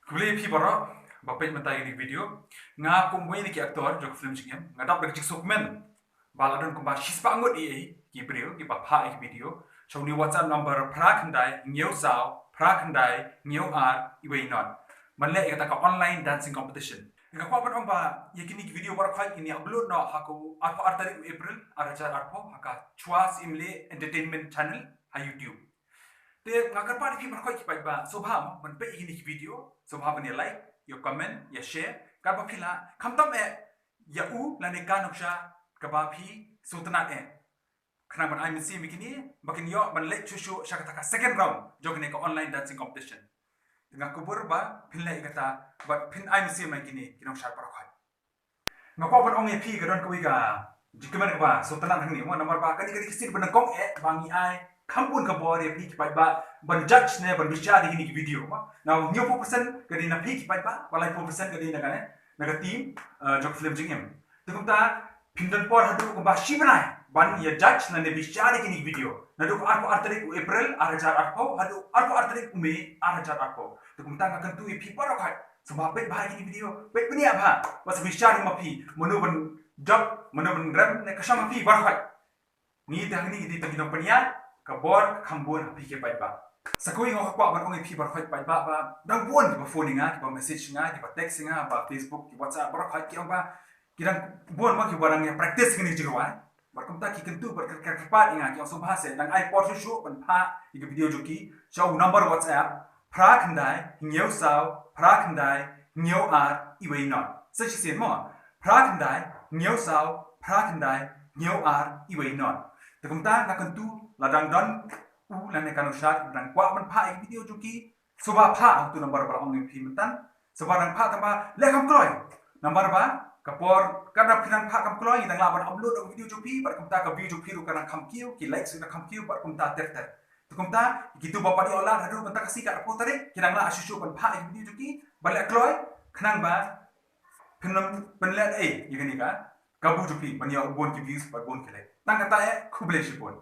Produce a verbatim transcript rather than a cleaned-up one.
Khublei phi baroh ba peit mynta ïa kane ka video. Nga kum uwei na ki actor jong ka film Jingim, nga dap da ka jingsngewkmen ba la don kumba shispah ngut ïa ki briew kiba phah ïa ka video sha une u WhatsApp number phra khyndai hynñiew saw phra khyndai hynñiew ar iwei nod ban leh ïa kata ka online dancing competition. Nga kwah ban ong ba ïa kine ki video baroh khoit ngin ïa upload noh ha ka arphew ar tarik u April ar hajar arphew ha ka Chwa Syiem Leh Entertainment Channel ha YouTube. Te nga kyrpad ïa phi baroh khoit ki paidbah, sngewbha mo ban peit ïa kine ki video, sngewbha ban ïa like, ïa comment, ïa share katba phi lah, khamtam eh ïa u lane ka nongshad kaba phi sngewtynnad eh, khnang ban ai mynsiem ïa kine ba kin ïoh ban leit shuh shuh sha kata ka second round jong kane ka online dancing competition. Te nga kubur ba phin leh ïa kata bad phin ai mynsiem ïa kine ki nongshad baroh khoit. Nga kwah ban ong ïa phi ka don kawei ka jingkmen kaba sngewtynnad hangne mo, namar ba kane ka dei ka sien ba nyngkong eh ba ngi ai kham bun ka bor ïa phi ki paidbah ban judge ne ban bishar ïa kine ki video mo. Now hynñiewphew percent ka dei na phi ki paidbah, ba laiphew percent ka dei na kane, na ka team, eh, jong ka film Jingim. Te kumta phin don por haduh kumba shi bnai ban ïa judge lane bishar ïa kine ki video. Naduh arphew ar tarik u April ar hajar arphew haduh arphew ar tarik u May ar hajar arphew. Te kumta nga kyntu ïa phi baroh khoit, sngewbha peit bha ïa kine ki video, peit bniah bha, bad sa bishar hi ma phi mano ban jop, mano ban rem, ne ka shong ha phi baroh khoit. Ngi te hangne ngi dei tang ki nongpynïaid, ka bor ka kham bun ha phi ki paidbah. Sa kawei nga kwah ban ong ïa phi baroh khoit paidbah ba dang bun kiba phone ïa nga, kiba message ïa nga, kiba text ïa nga, ba Facebook, ki WhatsApp, baroh khoit ki ong ba ki dang bun mo kiba dang ïa practice kine ki jingrwai. Bad kumta ki kyntu bad ki kyrpad ïa nga, ki ong sngewbha se dang ai por shuh shuh ban phah ïa ka video jong ki sha u number WhatsApp phra khyndai hynñiew saw phra khyndai hynñiew ar iwei nod. Sa shisien mo, phra khyndai hynñiew saw phra khyndai hynñiew ar iwei nod. Te kumta nga kyntu lada dang don u lane ka nongshad ba dang kwah ban phah ïa ka video jong ki, sngewbha phah ha utu u number ba la ong ïa phi mynta. Sngewbha dang phah tang ba leh kham kloi. Namar ba ka por katba phi dang phah kham kloi ngi dang lah ban upload ïa ka video jong phi bad kumta ka view jong phi ruh ka dang kham kiew, ki likes ruh ka dang kham kiew bad kumta ter ter. Te kumta kitu ba pat ïoh lad haduh mynta ka sngi ka arphew tarik ki dang lah shuh shuh ban phah ïa ka video jong ki, ba leh kloi khnang ba phin ym pynleh ei ïa kane ka kabu jong phi ban ïoh bun ki views bad bun ki like. Tang kata eh, khublei shibun.